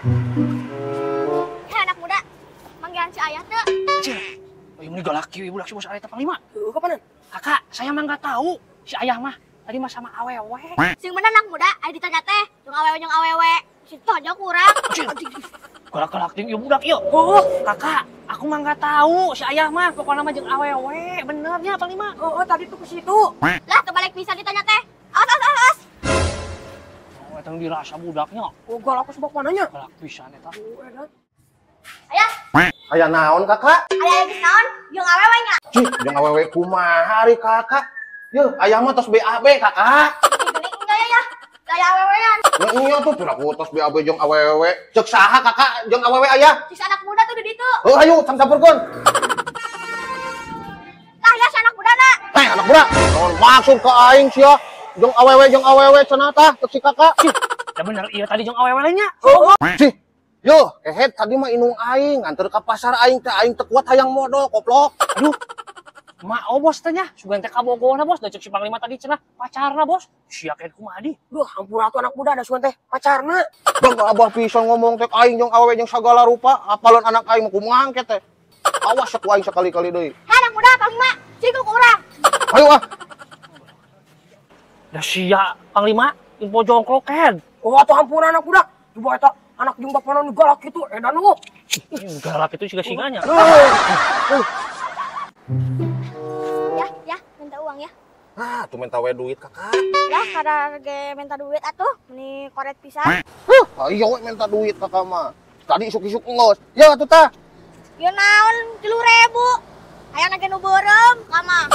Hei anak muda, manggihan si ayah teu. Cil, oh, ini galak kieu budak si bos areta panglima. Heuh, kapanan? Kakak, saya mah nggak tahu si ayah mah tadi mah sama awewe. Sing bener anak muda, aya ditanya teh, jeung awewe jeung awewe. Si tanya kurang. Galak-galak ting ieu budak ieu. Oh, kakak, aku mah nggak tahu si ayah mah pokoknya mah jeung awewe, benernya panglima. Oh, tadi tuh ke situ. Lah, terbalik pisan ditanya teh. Awas, awas, awas. Oh, eta dirasa budaknya. Oh, galak sebab mananya? Galak pisan eta. Oh, edan. Ayah. Aya naon kakak? Aya geus naon? Jeung awewe nya. Cih, jeung awewe kumaha ari kakak? Yeuh, ayah mah tos BAB kakak. Geuning enggak ya ya? Daya awewean. Nya tuh piraku tos BAB jeung awewe. Ceuk saha kakak jeung awewe ayah? Si anak muda tuh di ditu. Heuh, ayo samsampurkeun. Tah ya si anak muda na. Hei anak muda, naon maksud ka aing sia? Jeung awewe cenah tah ceuk si kakak. Cih, da bener ieu tadi jeung awewe lainnya. Heuh. Cih. Yo, kehet tadi mah inung aing nganter ka pasar aing teh aing teu kuat hayang modol koplok. Aduh. Ma oh bos teh nya, sugan teh kabogohna bos, da ceuk si panglima tadi cenah pacarna bos. Sia kehet kumaha di? Duh, hampura atuh anak muda da sugan teh pacarna. Bang abah pisan ngomong teh aing jeung awewe jeung sagala rupa, apalon anak aing mah kumaha engke teh. Awas ku aing sakali-kali deui. Hei anak muda panglima, cik ku urang. Ayo ah. Da sia panglima info jongkrok kehet. Oh, atuh hampura anak muda. Coba eta anak jeung bapana nu galak kitu edan lu. Galak itu siga singanya. Ya, ya, minta uang ya. Ah, tuh minta we duit kakak. Lah, kada ge minta duit atuh, meni koret pisan. Huh, ayo we minta duit kakak mah. Tadi isuk-isuk ngos. Ya atuh tah. Ya naon 3.000. Hayang ge nu beureum ka mah.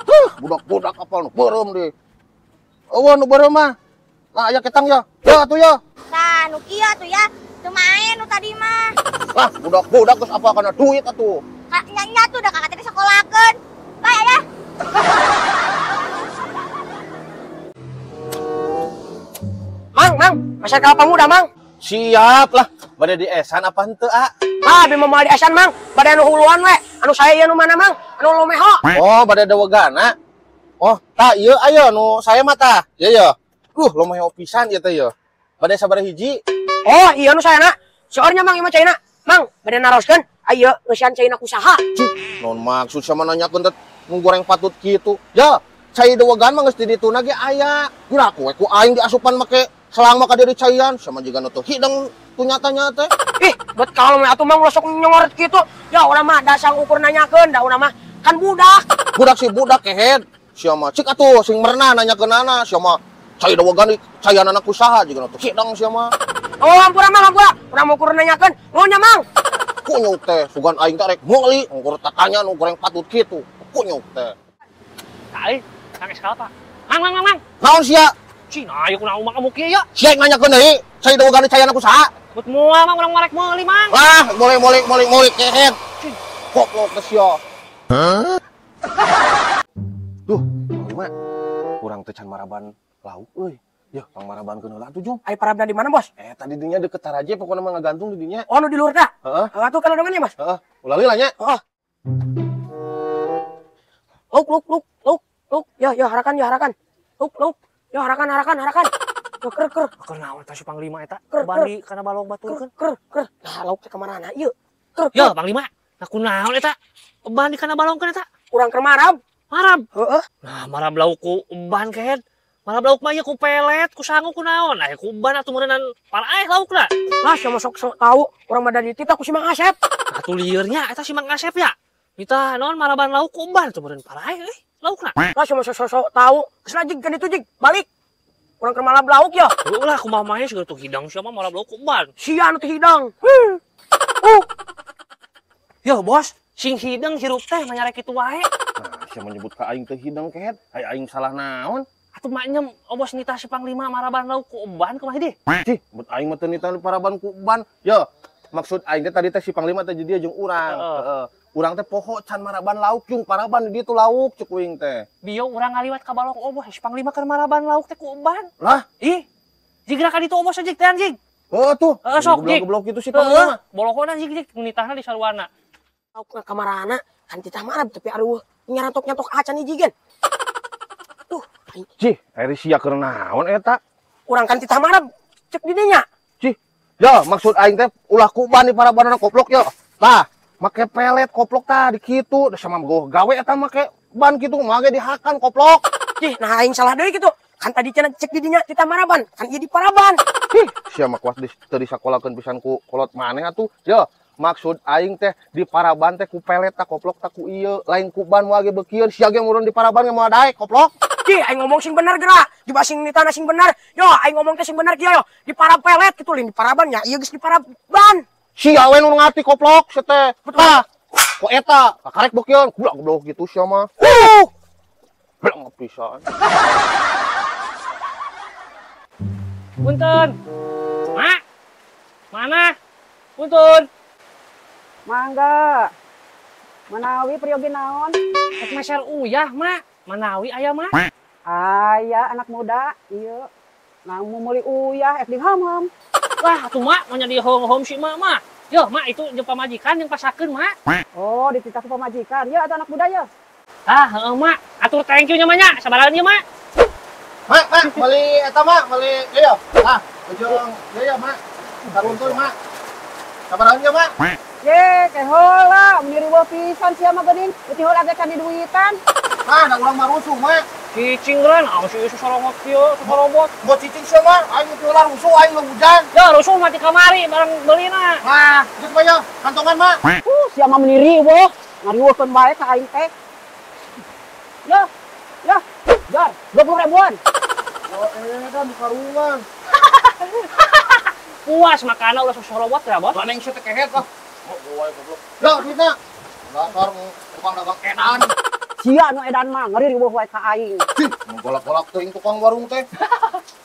Huh, budak-budak apal nu beureum deui. Eueuh nu beureum mah. Lah aya ketang ya. Ya atuh ya. Tah, nu kieu atuh ya. Teu maen nu tadi mah. Lah, budak-budak geus apa kana duit atuh. Kak nya tuh udah kakak tadi sekolakeun. Bye ayah. Mang, mang, pasar kelapa muda, mang. Siap lah. Bade di esan apa henteu, ah? Ah, abi mah moal di esan, mang. Bade anu huluan we. Anu saya ieu nu mana, mang? Anu lomeho. Oh, bade dewegana. Oh, tah ieu aya nu saya mah tah. Ieu ya. Lomeho pisan ieu teh ieu. Bade sabaraha hiji? Oh, iya nu sayana. Seueurnya mang ieu mah caina. Mang, bade naroskeun. Ayo, ngeusian caina ku saha? Cih, naon maksud sama nanyakeun teh nu goreng patut kitu. Ya, cai dewegan mah geus di dituna ge aya. Piraku we ku aing diasupan make selang mah ka diri caian sama jiga nu teu hideng tu nyatanya teh. Ih, bet kalau mah atuh mang ulah sok nyongoret kitu. Ya urang mah dasang ukur nanyakeun, da urang mah kan budak. Budak sih budak kehed. Sia mah cik atuh sing merenah nanyakeunana sia mah cai dewegan caianana ku saha jiga nu teu hideng sia mah. Oh, hampura mang, hampura. Urang mau ukur nanyakeun. Nuhun nya mang. Kunyuk teh, sugan aing teh rek meuli, ngukur tatanya nu goreng patut kitu. Kunyuk teh. Tah euy, kang es kalapa. Mang, mang, mang, mang. Naon sia? Cina aya kunaon mang kamu kieu ya? Sia nanyakeun deui, cai dewegan caian ku saha? Bet moal mang urang marek meuli mang. Lah, boleh kehet. Goblok teh sia. Hah? Duh, Panglima. Urang teh can maraban lauk euy. Ya, pang marabankeun heula atuh, Jung. Ai parabna di mana, Bos? Tadi dinya deket Taraje pokona mah ngagantung di dinya. Oh, nu di luhur tah? Heeh. Heeh, atuh kalodongan ya, Mas? Heeh. Ulah lila nya. Heeh. Lauk, lauk, lauk, lauk, lauk. Ya, ya, harakan, ya, harakan. Lauk, lauk. Ya, harakan, harakan, harakan. Ya, ker, ker. Keur naon eta si Panglima eta? Ker, Bandi kana balong baturkeun. Ker, ker. Nah, lauk teh kamarana ieu? Ker, Ya, Panglima. Nah, kunaon eta? Bandi kana balongkeun eta? Urang keur marab. Marab? Heeh. Nah, marab lauk ku ban kehed. Marab lauk mah ieu ku pelet, ku sangu ku naon. Nah, ku ban atuh meureunnan paraeh laukna. Lah, sia mah sok-sok tahu, urang mah da dititah ku si Mang Asep. Nah, atuh lieur nya eta si Mang Asep ya. Nita naon maraban lauk ku ban atuh meureun paraeh euy laukna. Lah, sia mah sok-sok tahu. Geus lah jig kan ditu jig, balik. Urang keur marab lauk ya. Heuh lah kumaha mah siga teu hidang sia mah marab lauk ku ban. Sia nu teu hidang. Yo bos, sing hidang hirup teh manyarek kitu wae. Nah, sia menyebut ka aing teu hidang kehed, ai aing salah naon? Atuh maknya obos nitah si Panglima maraban lauk ku ban kumaha deui? Cih, bet aing mah teu nitah paraban ku ban. Yo, maksud aing teh tadi teh si Panglima teh jadi jeung urang. Heeh. Urang teh poho can maraban lauk jeung paraban di ditu lauk cek uing teh. Bio urang ngaliwat ka balong obos si Panglima keur maraban lauk teh ku ban. Lah, ih. Jigra ka ditu obos jig teh anjing. Heeh tuh. Heeh sok jig. Goblok kitu si Panglima. Bolokona jig jig nitahna di saruana. Lauk ka kamarana kan titah marab tapi aduh nyarantok-nyantok acan hiji gen. Tuh, Cih, ari sia keur naon eta? Urang kan titah marab cek di dinya. Cih, Ya, maksud aing teh ulah ku ban di parabanana koplok ya. Tah, make pelet koplok tah di kitu, da sama goh gawe eta make ban kitu mah ge dihakan koplok. Ih, nah aing salah deui kitu. Kan tadi cenah cek di dinya tita maraban, kan ieu di paraban. Ih, sia mah kuas teu disakolakeun pisan ku kolot maneh atuh. Ya, maksud aing teh di paraban teh ku pelet tah koplok tah ku ieu, lain ku ban moal ge beukieun, sia ge murun di paraban ge moal daek koplok. Ih, aing ngomong sing bener geura, juga sing di tanah sing bener. Yo, aing ngomong teh sing bener kieu yo, di parapelet kitu lain di paraban nya, ieu geus di paraban. Sia we nu ngarti koplok sia teh. Tah, ku eta kakarek beukieun, goblok gitu sia mah. Belum pisan. Punten. Mak. Mana? Punten. Mangga. Manawi priyogi naon? Rek meser uyah, Mak. Manawi aya, Mak? Aya anak muda, ieu. Nang meuli uyah ek dihom-hom. Wah, atuh Mak, mau jadi hom-hom si Mak mah. Yo, Mak, itu jeung pamajikan jeung pasakeun, Mak. Oh, dititah ku pamajikan. Ya atuh anak muda ya. Ah, heeh, Mak. Atur thank you nya, Mak nya. Sabaraha ieu, Mak? Mak, Mak, meuli eta Mak, meuli ieu. Tah, ujung ieu Mak. Taruntur, Mak. Sabaraha ieu, Mak? Ye, ke heula, meuni riweuh pisan sia mah geuning. Euti heula ge can diduitan. Mah, da urang mah rusuh, Mak. Cicing geura, naon sih ieu sorongok kieu, sorobot. Buat cicing sia mah, aing teu heula rusuh, aing hujan. Ya, rusuh mah ti kamari barang beulina. Nah, geus mah kantongan, Mak. Sia mah meuni riweuh, ngariweuhkeun bae ka aing teh. Ya, ya, jar, 20 ribuan. Oh, kan karungan. Puas makana ulah sorobot ya, Bos. Laneng sia teh kehet lah. Oh, wae goblok. Lah, duitna. Dasar tukang dagang edan. Sia nu edan mah ngeri riweuh wae ka aing. Cih, golak-golak teuing tukang warung teh.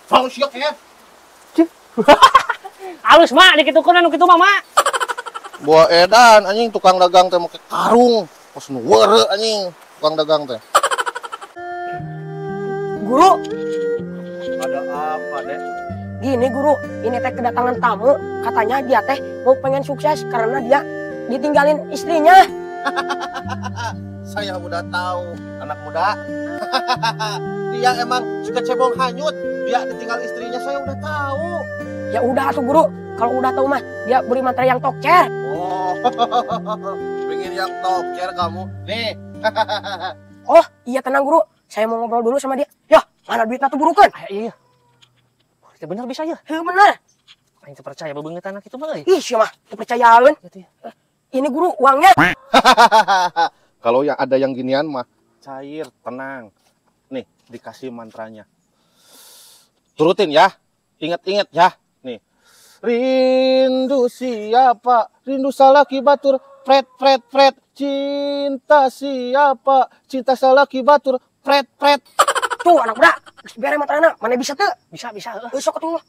Saung sia kehet. Cih. Halus, Mak, dikitukeun anu kitu mah, Mak. Buah edan anjing tukang dagang teh make karung. Kos nu weureu anjing tukang dagang teh. Guru, ada apa, Dek? Gini, Guru, ini teh kedatangan tamu, katanya dia teh mau pengen sukses karena dia ditinggalin istrinya. Saya udah tahu, anak muda. Dia emang suka cebong hanyut, dia ditinggal istrinya, saya udah tahu. Ya udah tuh, Guru, kalau udah tahu mah dia beri mantra yang tokcer. Oh, pengen yang tokcer kamu. Nih. Oh, iya tenang, Guru. Saya mau ngobrol dulu sama dia. Ya, mana duitnya tuh burukan? Iya, iya. Itu bener bisa ya? Iya bener. Aing teu percaya bebeungeut anak itu mah euy. Ih, sia mah teu percayaan. Gitu ya. Ini Guru uangnya. Kalau yang ada yang ginian mah cair, tenang. Nih, dikasih mantranya. Turutin ya. Ingat-ingat ya. Nih. Rindu siapa? Rindu salaki batur. Pret pret pret. Cinta siapa? Cinta salaki batur. Pret pret. Tuh anak muda, geus bere mantrana, mana bisa teu? Bisa, bisa heeh. Sok atuh.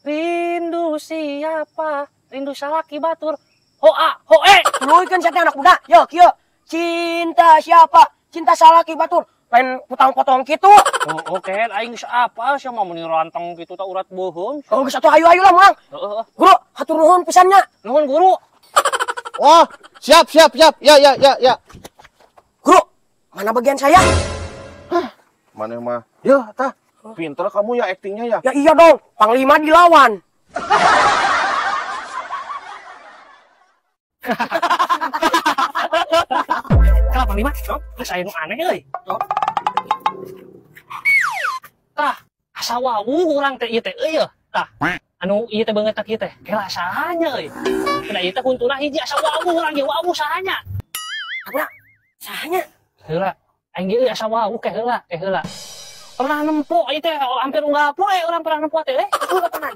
Rindu siapa? Rindu salaki batur. Ho a, ho e. Tuluykeun sia teh anak muda. Yo kieu. Cinta siapa? Cinta salaki batur. Lain potong-potong kitu. Oh, oke, aing geus apal sia mah meuni ranteng kitu tah urat beuheung. Oh, geus atuh hayu-hayu lah moal. Heeh. Guru, hatur nuhun pisan nya. Nuhun, Guru. Wah, siap siap siap. Ya ya ya ya. Guru, mana bagian saya? Hah, mana mah? Ya, tah. Pinter kamu ya aktingnya ya. Ya iya dong, panglima dilawan. Kalau panglima, geus aya nu aneh euy. Tah, asa wawuh urang teh ieu teh euy. Tah, anu ieu teh beungeut kieu teh. Kela sahanya euy. Kada ieu teh huntuna hiji asa wawuh urang ge wawuh sahanya. Apa? Sahanya? Heula, aing ge euy asa wawuh ke heula, ke heula. Pernah nempo ieu teh hampir unggal poe urang pernah nempo teh euy. Heula tenan.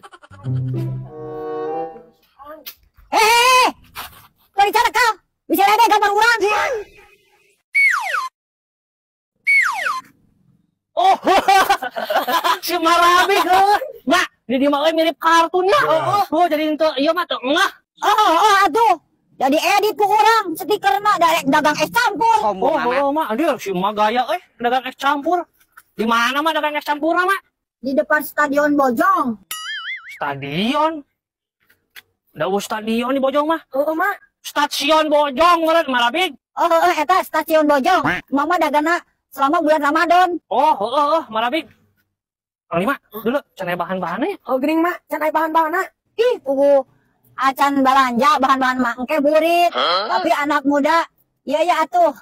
Eh, dari cara kau bisa ada gambar urang. Oh, si Marabi heuh. Mak, di dieu mah euy mirip kartun ya. Oh, jadi henteu ieu mah teu ngeh. Oh, atuh. Jadi edit ku urang stikerna dagang es campur. Oh, oh, mak, anjir si emak gaya euy, dagang es campur. Di mana mah dagang es campur mak? Di depan Stadion Bojong. Stadion? Da eueuh stadion di Bojong mah. Heeh, mak. Stasiun Bojong meureun Marabig. Oh, eta Stasiun Bojong. Mama dagangna selama bulan Ramadan. Oh, heeh, Marabig. Panglima, dulu can aya bahan-bahanna ya. Oh, geuning mak, can aya bahan-bahanna. Ih, pugu acan balanja bahan-bahan mah engke burit. Tapi anak muda, iya ya atuh.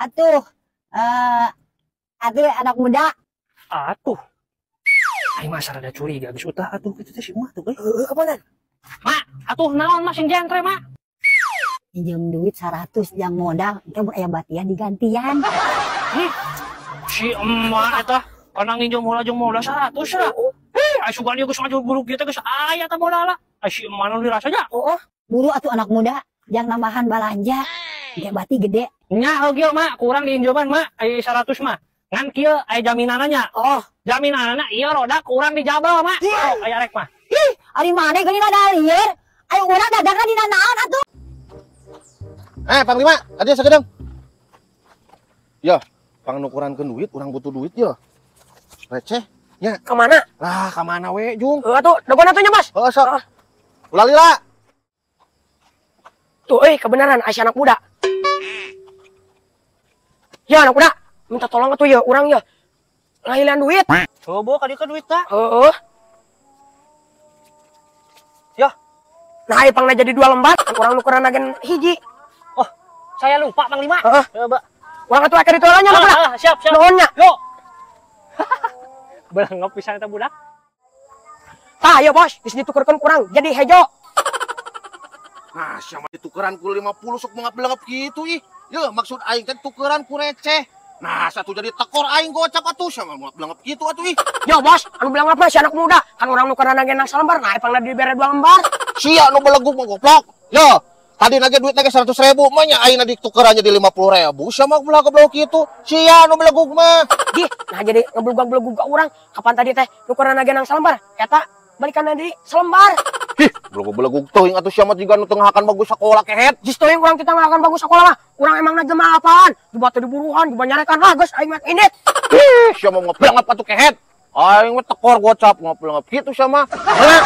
Atuh. Atuh anak muda. Atuh. Aing mah rada curiga geus utah atuh kitu teh si emak tuh euy. Heeh, kapanan? Mak, atuh naon mah sing jentre, Mak? Pinjam duit 100 jang modal, engke mun aya batian digantian. Si emak eta kana nginjem heula jeung modal 100 lah. Heh, ai sugan ieu geus ngajul buruk kieu teh geus aya tah modalna. Ai si emak nu dirasa nya. Oh, buru atuh anak muda, jang nambahan balanja. Engke bati gede. Nya heuh mak, kurang diinjeman mak, ai 100 mah. Ngan kieu aya jaminanna nya. Oh, jaminanna ieu roda kurang dijabel mak. Oh, aya rek mah. Ih, ari maneh geuning rada lieur. Ayo urang dagangan dina naon atuh? Panglima, aja sakedeng. Ya, pangnukurankeun duit, urang butuh duit ya. Receh nya. Ka mana? Lah, ka mana we, Jung? Heuh atuh, dagoan atuh nya, Bos. Heeh, sok. Ulah lila. Tuh euy, kebenaran aya anak muda. Ya anak muda, minta tolong atuh ya urang ya. Lahilan duit. Coba ka dieu ka duitna. Heeh. Ya. Nah, ieu pangna jadi 2 lembar, urang nukeran agen hiji. Oh, saya lupa Panglima. Heeh. Coba. Urang atuh akan ditolongnya anak muda. Siap, siap. Nuhun nya. Yuk. Belengep pisan eta budak. Tah, ieu bos, geus ditukerkeun kurang jadi hejo. Nah, siapa ditukeran ku 50 sok mengap-belengep gitu ih. Yeuh, maksud aing kan tukeran ku receh. Nah, satu jadi tekor aing gocap atuh sama belengep gitu atuh ih. Yo bos, anu belengep mah si anak muda. Kan urang nukeran agen salembar, nah pangna dibere 2 lembar. Sia nu belegug mah goblok. Yo, tadi nage duit nage 100.000 mah nya aing ditukeran jadi 50.000 sia mah belegug gitu. Sia nu belegug mah. Gih, nah jadi ngebelugag-belegug ka urang. Kapan tadi teh nukeran agen salembar? Eta balikan deui selembar. Ih, belegug-belegug teuing atuh sia mah jiga nu teu ngahakan bagus sakola kehet. Jis teuing urang kita ngahakan bagus sakola mah. Urang emang jelema apaan? Juga teu diburuhan, juga nyarekan lah geus aing mah indit. Ih, sia mah ngeblengep atuh kehet. Aing mah tekor gocap ngeblengep kitu sia mah. Heuh.